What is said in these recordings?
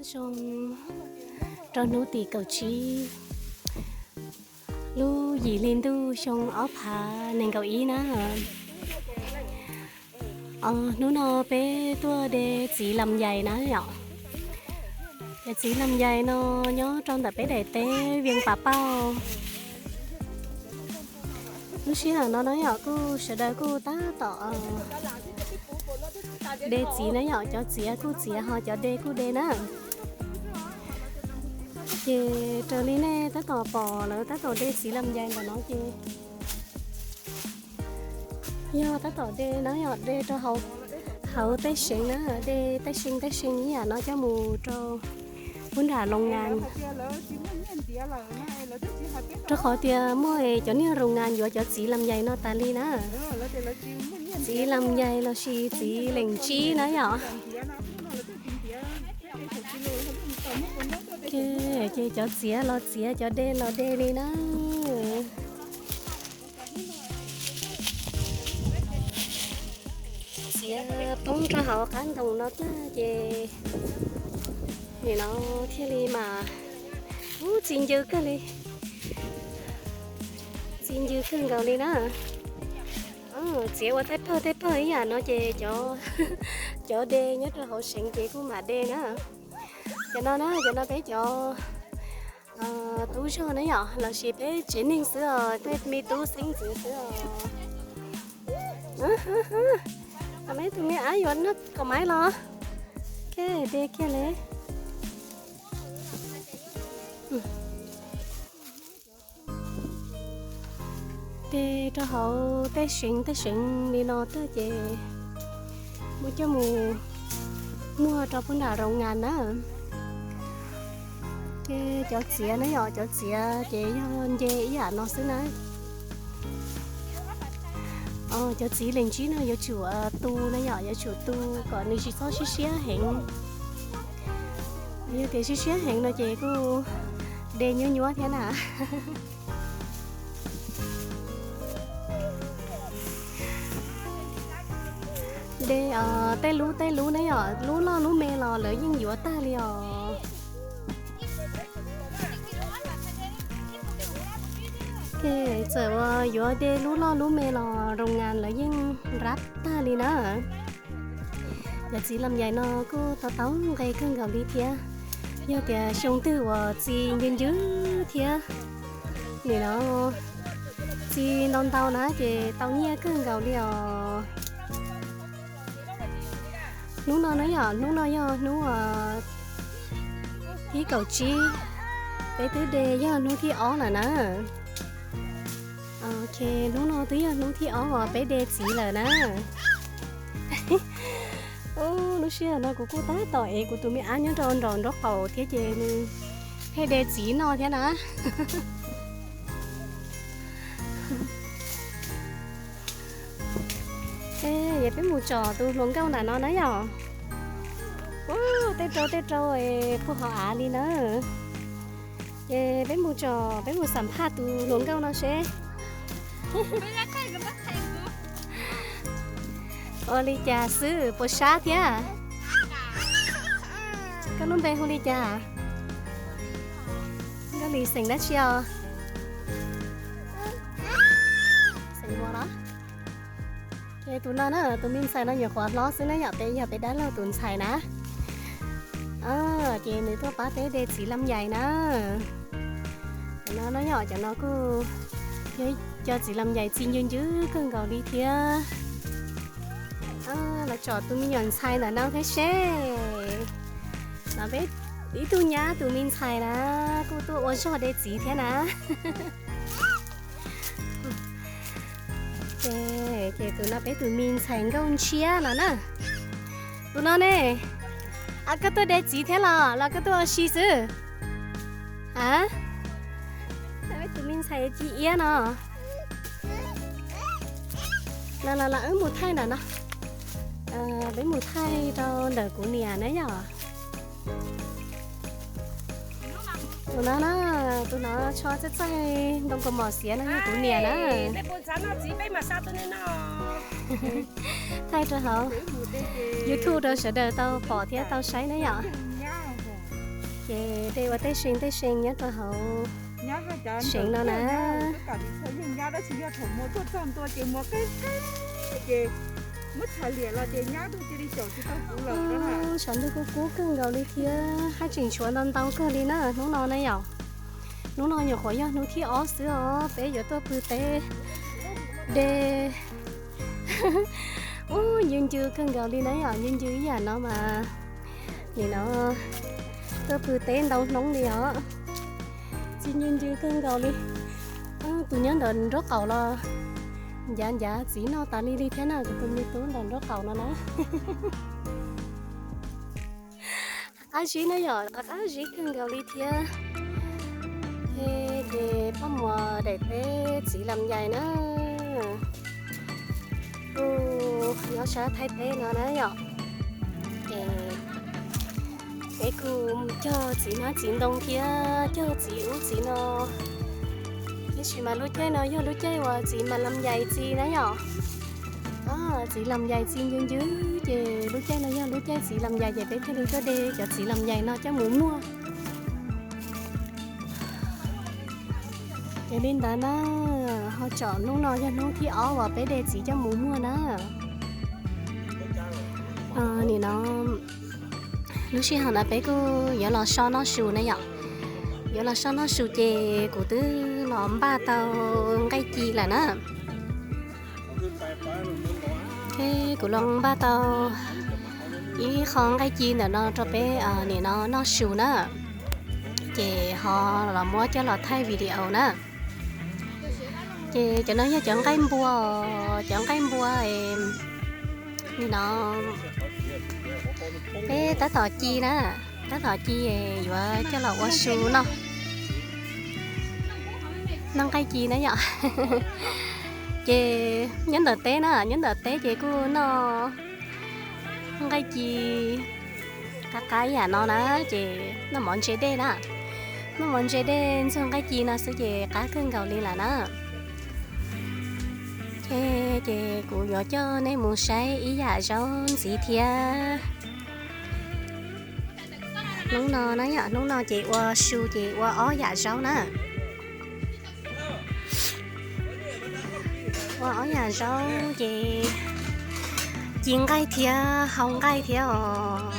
Xyoo rau hnub tim kaum tsib lub yim hli ntuj xyoo ob phav nees nkaum ib na. Hnub no peb tuaj de txiv lam yais na yom. Cov txiv lam yais no nyob rau ntawm peb daim teb Vias Pas Pauj. Lub sij hawm no na yom kuj sawv daws kuj tab tom de txiv na yom, cov txiav kuj txiav ho cov de kuj de na. Ces raws li nej tab tom pom lawv tab tom de txiv lam yais ntawm no ces yog tab tom de na yom, de rau hauv, hauv tej seev na, de tej seev tej seev ib yam no coj mus rau pub nram loos ngas. Rau qhov tias muaj cov niag loos ngas yuav cov txiv lam yais no tas li na. Txiv lam yais los sis txiv lees tsib na yom. Ces cov txiav los txiav, cov de los de li na. Txiav poob rau hauv qab ntoos no tag ces nim no thiaj li mas, ub, txi ncw kawg li, txi ncw kawg nkaus li na. Txiav ua tej pawg tej pawg ib yam no ces cov de nyob rau hauv seev ces kuj mam de na. Cov no na, cov no peb cov tub zog na yom, los sis peb tsev neeg xwb os, tej me tub xeeb ntxwv xwb os. Meb tus me ab yuav noj kaus maiv los, de kiag li. De rau hauv tej seev tej seev li no tag ces muab coj mus muag rau pub nram loos ngas na. Ces cov txiav na yom, cov txiav ces yog nce ib yam no xwb na. Cov txiv lees tsib no yuav tsum tu na yom, yuav tsum tu kom nws tsis txhob siab siab heev. Yog tias siab siab heev no ces kuj de nyuab nyuab thiab na. De tej lub tej lub ne yom, lub loj lub me los lawv yeej yuav tag li os. Txawm uas yuav de lub loj lub me los loos ngas lawv yeej rab tag li na. Cov txiv lam yaim no kuj tau tau nqe kawg nkaus li thiab. Yog tias xyoo twg uas txi ncw ncwb thiab, nim no txi ntau ntau na ces tau nyiaj kawg nkaus li os. Hnub no na yom, hnub no yog hnub thib kaum tsib, peb twb de yog hnub thib ob lawm na. Ok, hnub no twb yog hnub thib ob uas peb de txiv lawm na. Lub sij hawm no kuv kuj tab tom ev kuv tus me ab nyob rau nraum nraub qaum thiab ces nws thiaj de txiv noj thiab na. Es peb mus tsom tus hluas nkauj ntawm no na yom. Ub, tej rau tej rau puag hauv av li na. Ces peb mus tsom, peb mus xam phaj tus hluas nkauj no seb ua li cas xwb, puas sab thiab? Koj lub npe hu li cas? Nkauj Lis xeem dab tsi os? Xeem Muas los? Ces tus no na, tus me ntxhais no nyuam qhuav hlob xwb na yom, peb yog peb dab laug tus ntxhais na. Ces nws tuaj pab peb de txiv lam yaim na. Cov no no yom, cov no kuj yog cov txiv lam yaim txi ncw ncwb kawg nkaus li thiab. Los tsom tus me nyuam ntxhais ntawm no thiab seb. Los peb ib tug nyab tus me ntxhais na kuj tuaj ua zog de txiv thiab na. Ces tus no peb tus me ntxhais nkauj ntshiab no na. Tus no ne, koj tuaj de txiv thiab los los koj tuaj ua si xwb? A, peb tus me ntxhais ci iab no. Los los los wb mus thaij ntawm no. Peb mus thaij rau ntawm kuv niam na yom. Tus no na, tus no tsho txaij txaij ntoo kaus mom xiav no yog kuv niam na. Thaij rau hauv YouTube rau sawv daws tau pom thiab tau saib na yom. Ces de ua tej seem tej seem nyob rau hauv seem no na. Tshav ntuj kub kub kawg nkaus li thiab haj tseem tshuav ntau ntau kawg li na hnub no na yom. Hnub no nyuam qhuav yog hnub thib ob xwb os, peb yuav tuaj pw teb de. Ub, ncw ncw kawg nkaus li na yom, ncw ncw ib yam no mas nim no tuaj pw teb ntau hnub li os. Txiv ncw ncw kawg nkaus li. Tus nyob ntawm nraub qaum los ncav ncav txiv noj tas li li thiab na, kuv tus me tub ntawm nraub qaum no na. Qab zib na yom, qab zib kawg nkaus li thiab. Ces poj muam daim teb txiv lam yais na, kuj nyob sab Thaib teb no na yom. Ces peb kuj cog txiv hmab txiv ntoo thiab cog txiv ub txiv no. Tab sis mas lub caij no yog lub caij uas txiv mas lam yais txiv na yom. Txiv lam yais txiv ncw ncw, ces lub caij no yog lub caij txiv lam yais ces peb thiaj li tuaj de cov txiv lam yais no coj mus muag. Ces li ntawd na, ho tsom hnub no yog hnub thib ob uas peb de txiv coj mus muag na. Nim no lub sij hawm no peb kuj yuav los so noj su na yom. Yuav los so noj su ces kuv twb los npaj tau nqaij ci lawm na. Kuv los npaj tau ib qho nqaij ci ntawm no rau peb nim no noj su na. Ces ho los muab coj los thaij video na. Ces cov no yog cov nqaij npua, cov nqaij npua nim no peb tab tom ci na, tab tom ci yuav coj los ua su noj. Noj nqaij ci na yom. Ces nyob ntawm teb na, nyob ntawm teb ces kuj noj nqaij ci qab qab ib yam no na, ces noj mov ntse dej na. Noj mov ntse dej ntxuag nqaij ci no xwb ces qab kawg nkaus li lawm na. Ces kuv yuav coj nej mus saib ib yam zaub ntxiv thiab. Hnub no na yom, hnub no ces ua su ces ua ob yam zaub na. Ua ob yam zaub ces ci nqaij thiab hau nqaij thiab os.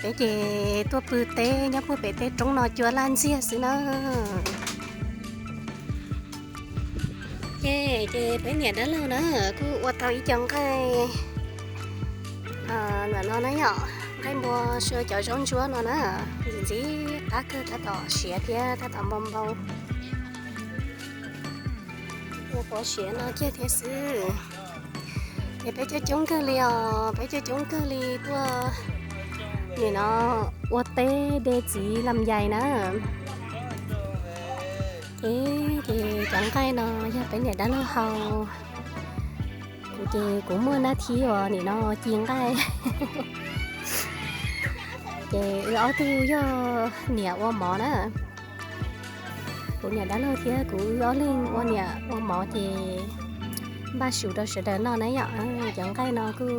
Peb ces tuaj pw teb nyob puag pem tej roob no cua laj ntxiag xwb na. Ces peb niam dab laug na kuj ua tau ib co nqaij ntawm no na yom, nqaij npua sua cov zaub ntsuab no na, ntxim ntxim qab kawg, tab tom siav thiab tab tom npau npau. Ua pov siav no kiag thiab xwb. Ces peb coob coob kawg li os, peb coob coob kawg li tuaj nim no ua teb de txiv lam yais na. Ces cov nqaij no yog peb niam dab laug hau. Kuv ces kuv muaj nab thib uas nim no ci nqaij. Ces wb ob tug yog niam ua mov na. Kuv niam dab laug thiab kuv wb ob leeg ua niam ua mov ces npaj su rau sawv daws noj na yom. Cov nqaij no kuj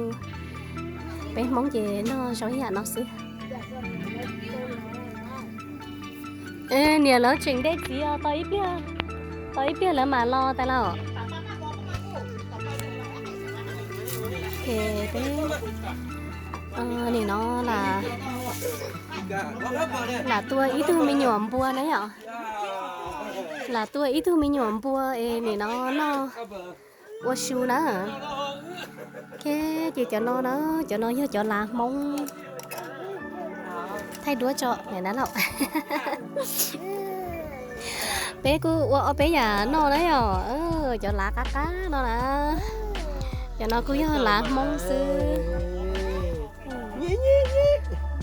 peb Hmoob ces noj zoo ib yam no xwb. Niam lawv tseem de txiv os, tos ib pliag, tos ib pliag lawv mam los tas lauj. Ces peb nim no lam tua ib tug me nyuam npua na yom. Lam tua ib tug me nyuam npua es nim no noj ua su na. Ces cov no na, cov no yog cov lav Hmoob. Thaij duab tso niam dab laug. Peb kuj ua ob peb yam noj na yom. Cov lav qab qab no na, cov no kuj yog lav Hmoob xwb.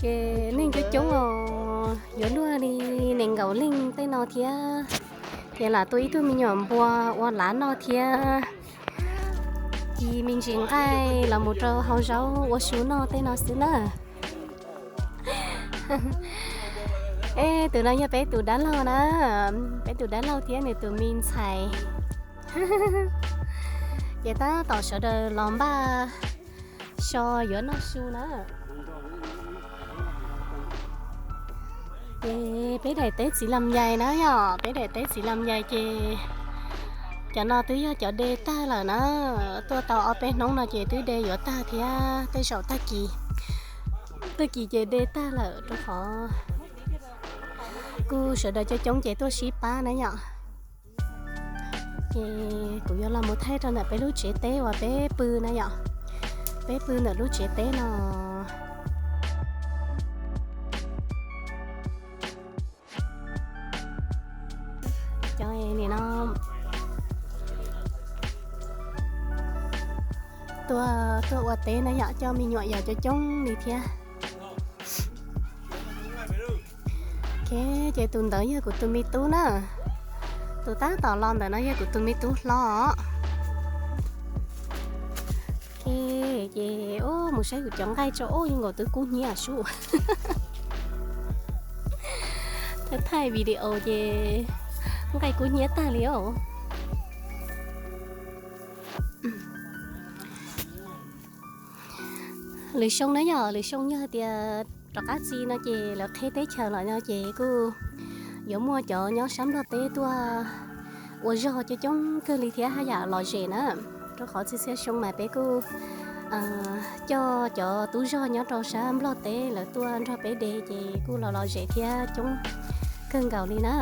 Ces neeg coob coob os, yuav luag li nees nkaum leej tej no thiab. Ces lam tua ib tug me nyuam npua ua lav noj thiab ci me ntsis nqaij los mus rau hau zaub ua su noj tej no xwb na. Es tus no yog peb tus dab laug na, peb tus dab laug thiab nws tus me ntxhais. Ces tab tom sawv daws los npaj so yuav noj su na. Ces peb daim teb txiv lam yais na yom, peb daim teb txiv lam yais ces cov no twb yog cov de tag lawm na, tuaj tau ob peb hnub no ces twb de yuav tag thiab, tej zaum tag kis, tag kis ces de tag lawm rau qhov kuj sawv daws coob coob ces tuaj sib pab na yom. Ces kuv yuav los mus thaij rau ntawm peb lub tsev teb uas peb pw na yom, peb pw ntawm lub tsev teb no. Cov nim no tuaj, tuaj ua teb na yom, coj me nyuam yaus coob coob li thiab. Ok, ces tus ntawd yog kuv tus me tub na, tus tab tom los ntawm no yog kuv tus me tub hlob os. Ok, ces mus saib kuv cov nqaij tso, ub, zoo nkaus twb kub hnyiab sub. Thaij video ces nqaij kub hnyiab tag li os. Lwm xyoo na yom, lwm xyoo yog tias rov qab txi no ces lawv qheb teb chaws los no ces kuj yuav muaj cov nyob sab Nplog teb tuaj ua zog coob coob kawg li thiab haj yam lom zem na. Rau qhov txhia txhia xyoo mas peb kuj coj cov tub zog nyob rau sab Nplog teb lawv tuaj nrog peb de ces kuj los lom zem thiab coob kawg nkaus li na.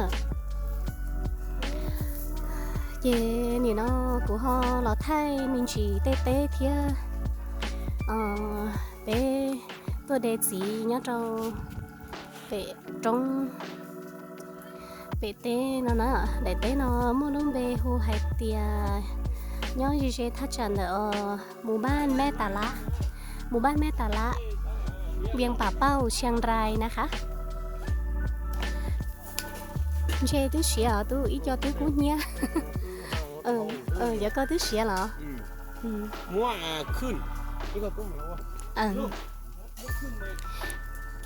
Ces nim no kuv ho los thaij me ntsis tej teb thiab peb tuaj de txiv nyob rau pem roob, pem teb no na. Daim teb no muaj lub npe hu hais tias nyob ze ze thaj tsam ntawm Mus Npaj Meb Tas Lab, Mus Npaj Meb Tas Lab, Vias Pam Pauj, Xias Rais na qha. Ntshe twb siav os, twb ib co twb kub hnyiab. Yog koj twb siav los?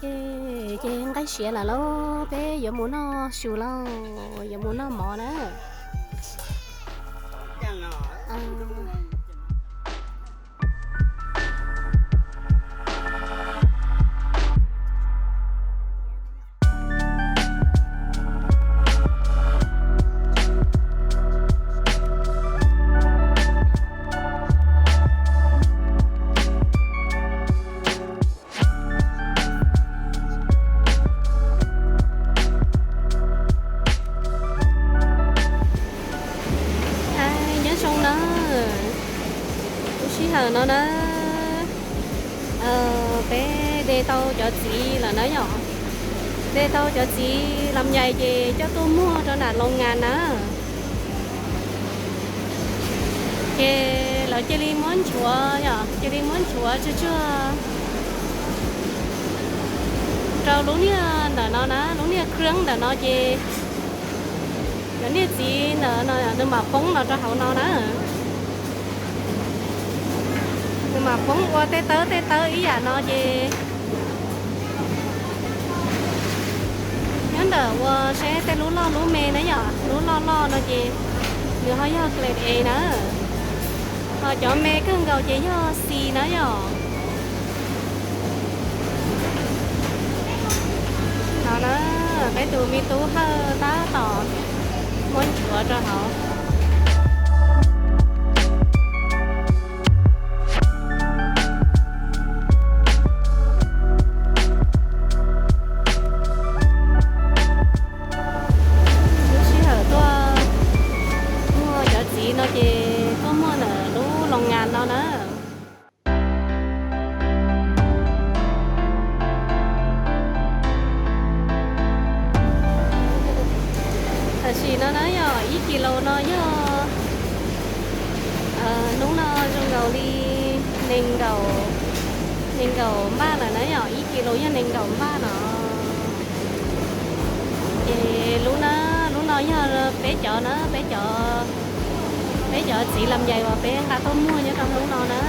Ces nqaij siav lawm lauj, peb yuav mus noj su lauj, yuav mus noj mov na. Nyob zoo na, lub sij hawm no na, peb de tau cov txiv lawm na yom. De tau cov txiv lam yais ces coj tuaj muag rau nram Loos Ngas na. Ces lawv cia li muab nchuav yom, cia li muab nchuav tsuag tsuag rau lub niag ntawm no na, lub niag khwb ntawm no ces cov niag txiv ntawm no nws mam poob los rau hauv no na. Nws mam poob ua tej tawb tej tawb ib yam no ces nyob ntawm ua seb tej lub loj lub me na yom, lub loj loj no ces nws ho yog grade A na, ho cov me kawg nkaus ces yog C na yom. No na, peb tus me tub Hawj tab tom muab nchuav rau hauv. Lub sij hawm tuaj muag cov txiv no ces tuaj muag ntawm lub Loos Ngas no na. Tam sim no na yog ib kis laus no yog, hnub no zoo nkaus li nees nkaum, nees nkaum npaj lawm na yom, ib kis laus yog nees nkaum npaj no. Ces lub na, lub no yog peb cov na, peb cov, peb cov txiv lam yais uas peb nqa tuaj muag nyob rau hnub no na.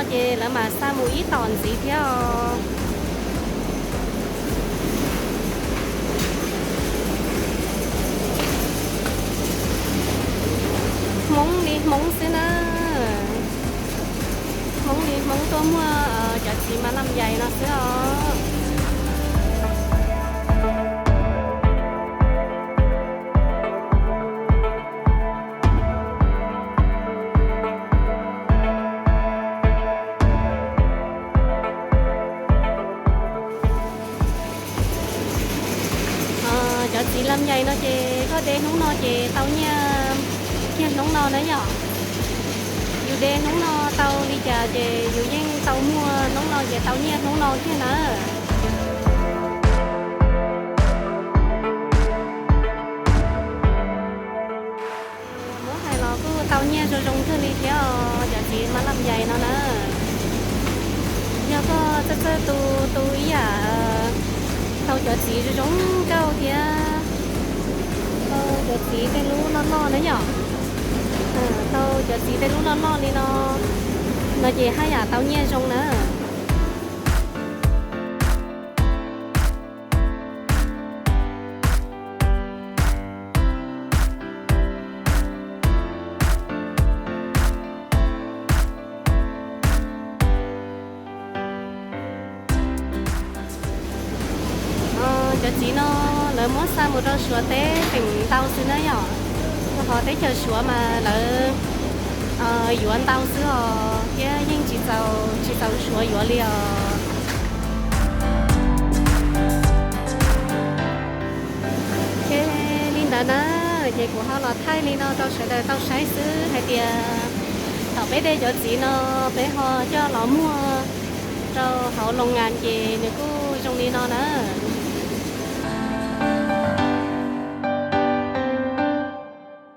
Ces lawv mam xa mus ib tom ntxiv thiab os. Hmoob li Hmoob xwb na. Hmoob li Hmoob tuaj muag cov txiv mas laj yais no xwb os. Cov txiv laj yais no ces koj de hnub no ces tau nyiaj kiag hnub no na yom. Yus de hnub no tau li cas ces yus yeej tau muag hnub no ces tau nyiaj hnub no kiag na. Muab hais los kuj tau nyiaj zoo zoo kawg li thiab os, cov txiv mas laj yais no na. Yog koj txawj txawj tu, tu ib yam tau cov txiv zoo zoo nkauj thiab tau cov txiv tej lub loj loj na yom. Tau cov txiv tej lub loj loj li no, no ces haj yam tau nyiaj zoo na. Cov txiv no lawv muab xa mus rau Suav teb feem ntau xwb na yom. Rau qhov teb chaws Suav mas lawv yuav ntau xwb os, thiab yeej tsis txaus, tsis txaus Suav yuav li os. Ces li ntawd na, ces kuv ho los thaij li no rau sawv daws tau saib xwb hais tias thaum peb de cov txiv no peb ho coj los muag rau hauv loos ngas ces nws kuj zoo li no na.